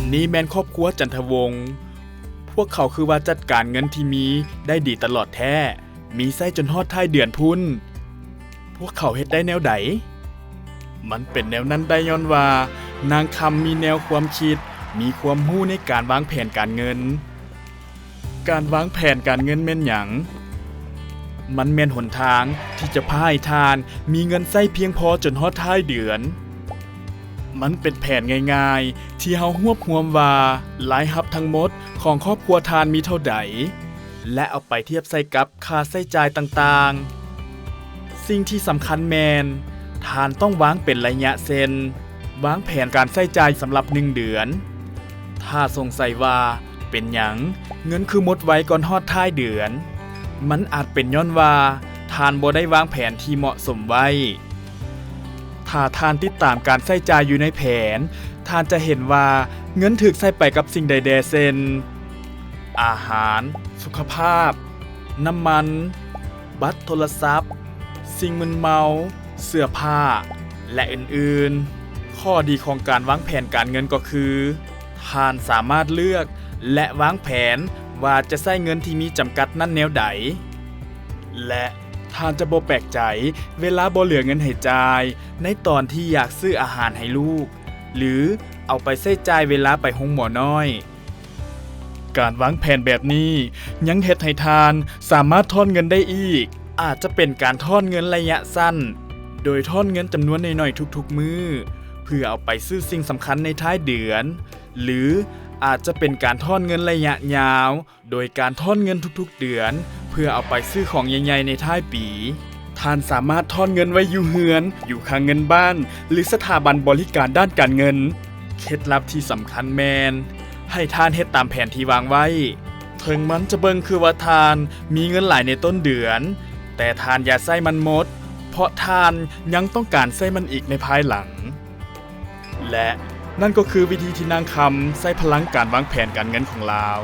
ນີ້ແມ່ນຄອບຄົວຈັນທະວົງ. ພວກເຂົາຄືວ່າຈັດການເງິນທີ່ມີໄດ້ດີຕະຫຼອດແທ້, ມີໃຊ້ຈົນຮອດທ້າຍເດືອນພຸ້ນ. ພວກເຂົາເຮັດໄດ້ແນວໃດ? ມັນເປັນແນວນັ້ນໄດ້ຍ້ອນວ່ານາງຄຳມີແນວຄວາມຄິດ, ມີຄວາມຮູ້ໃນການວາງແຜນການເງິນ. ການວາງແຜນການເງິນແມ່ນຫຍັງ? ມັນແມ່ນຫົນທາງທີ່ຈະພາໃຫ້ທ່ານມີເງິນໃຊ້ພຽງພໍຈົນຮອດທ້າຍເດືອນ. ມັນເປັນແຜນງ່າຍໆທີ່ເຮົາຮວບຮວມວ່າລາຍຮັບທັງໝົດຂອງຄອບຄົວທ່ານມີເທົ່າໃດ ແລະ ເອົາໄປທຽບໃສ່ກັບຄ່າໃຊ້ຈ່າຍຕ່າງໆ. ສິ່ງທີ່ສຳຄັນແມ່ນ ທ່ານຕ້ອງວາງເປັນໄລຍະ ເຊັ່ນ ວາງແຜນການໃຊ້ຈ່າຍສຳລັບໜຶ່ງເດືອນ. ຖ້າສົງໄສວ່າເປັນຫຍັງເງິນຄືໝົດໄວກ່ອນຮອດທ້າຍເດືອນ, ມັນອາດເປັນຍ້ອນວ່າທ່ານບໍ່ໄດ້ວາງແຜນທີ່ເໝາະສົມໄວ້. ຖ້າທ່ານຕິດຕາມການໃຊ້ຈ່າຍຢູ່ໃນແຜນ, ທ່ານຈະເຫັນວ່າເງິນຖືກໃຊ້ໄປກັບສິ່ງໃດແດ່ ເຊັ່ນ ອາຫານ, ສຸຂະພາບ, ນ້ຳມັນ, ບັດໂທລະສັບ, ສິ່ງມຶນເມົາ, ເສື້ອຜ້າ ແລະ ອື່ນໆ. ຂໍ້ດີຂອງການວາງແຜນການເງິນກໍຄື ທ່ານສາມາດເລືອກ ແລະ ວາງແຜນວ່າຈະໃຊ້ເງິນທີ່ມີຈຳກັດນັ້ນແນວໃດ ແລະ ທ່ານຈະບໍ່ແປກໃຈເວລາບໍ່ເຫຼືອເງິນໃຫ້ຈ່າຍໃນຕອນທີ່ຢາກຊື້ອາຫານໃຫ້ລູກ ຫຼື ເອົາໄປໃຊ້ຈ່າຍເວລາໄປໂຮງໝໍນ້ອຍ. ການວາງແຜນແບບນີ້ຍັງເຮັດໃຫ້ທ່ານສາມາດທອນເງິນໄດ້ອີກ, ອາດຈະເປັນການທອນເງິນໄລຍະສັ້ນ ໂດຍທອນເງິນຈຳນວນໜ້ອຍໆທຸກໆມື້ ເພື່ອເອົາໄປຊື້ສິ່ງສຳຄັນໃນທ້າຍເດືອນ, ຫຼື ອາດຈະເປັນການທອນເງິນໄລຍະຍາວ ໂດຍການທອນເງິນທຸກໆເດືອນ ເພື່ອເອົາໄປຊື້ຂອງໃຫຍ່ໆໃນທ້າຍປີ. ທ່ານສາມາດທອນເງິນໄວ້ຢູ່ເຮືອນ, ຢູ່ຄັງເງິນບ້ານ ຫຼື ສະຖາບັນບໍລິການດ້ານການເງິນ. ເຄັດລັບທີ່ສຳຄັນແມ່ນ ໃຫ້ທ່ານເຮັດຕາມແຜນທີ່ວາງໄວ້. ເຖິງມັນຈະເບິ່ງຄືວ່າທ່ານມີເງິນຫຼາຍໃນຕົ້ນເດືອນ, ແຕ່ທ່ານຢ່າໃຊ້ມັນໝົດ, ເພາະທ່ານຍັງຕ້ອງການໃຊ້ມັນອີກໃນພາຍຫຼັງ. ແລະ ນັ້ນກໍຄືວິທີທີ່ນາງຄຳໃຊ້ພະລັງການວາງແຜນການເງິນຂອງລາວ.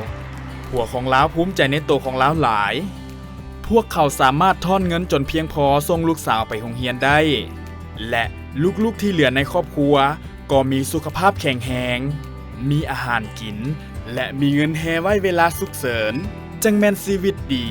ຜົວຂອງລາວພູມໃຈໃນໂຕຂອງລາວຫຼາຍ. ພວກເຂົາສາມາດທອນເງິນຈົນພຽງພໍສົ່ງລູກສາວໄປໂຮງຮຽນໄດ້ ແລະ ລູກໆທີ່ເຫຼືອໃນຄອບຄົວກໍມີສຸຂະພາບແຂງແຮງ, ມີອາຫານກິນ ແລະ ມີເງິນແຮ່ໄວ້ເວລາສຸກເສີນ, ຈັ່ງແມ່ນຊີວິດດີ.